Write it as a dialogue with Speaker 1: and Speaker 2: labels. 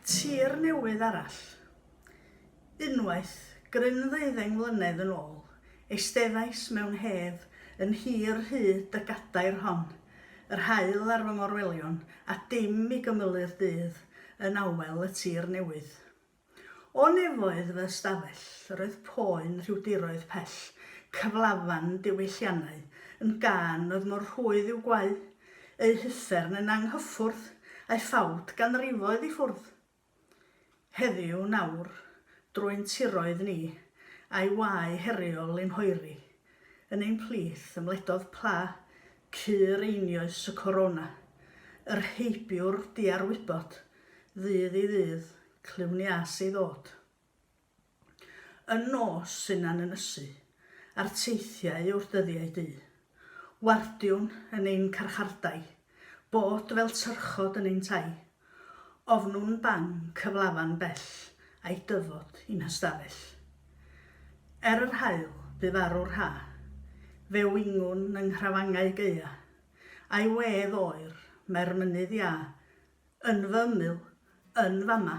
Speaker 1: Tir newydd arall. Unwaith, gryn ddeuddeng mlynedd yn ôl, eisteddais mewn hedd yn hir hyd y gadair hon, yr haul ar fy ngorwelion a dim i gymylu'r dydd yn awel y tir newydd. O nefoedd fy ystafell, yr oedd poen rhyw diroedd pell, cyflafan diwylliannau, yn gân oedd mor rhwydd i'w gwau, eu huffern yn anghyffwrdd, a'u ffawd ganrifoedd i ffwrdd. Heddiw, nawr, drwy'n tiroedd ni, a'i wae heriol i'n hoeri, yn ein plith ymledodd pla cur einioes y corona, yr heibiwr diarwybod, ddydd i ddydd, clywn ias ei ddod. Y nos sy'n ynysu, a'r teithiau yw'r dyddiau du. Wardiwn yn ein carchardai, bod fel tyrchod yn ein tai. Ofnwn bang cyflafan bell a'i dyfod i'n hystafell. Er yr haul, bu farw'r ha', fe wingwn yng nghrafangau gaea', a'i wedd oer, mae'r mynydd iâ, Yn fy ymyl, yn fama.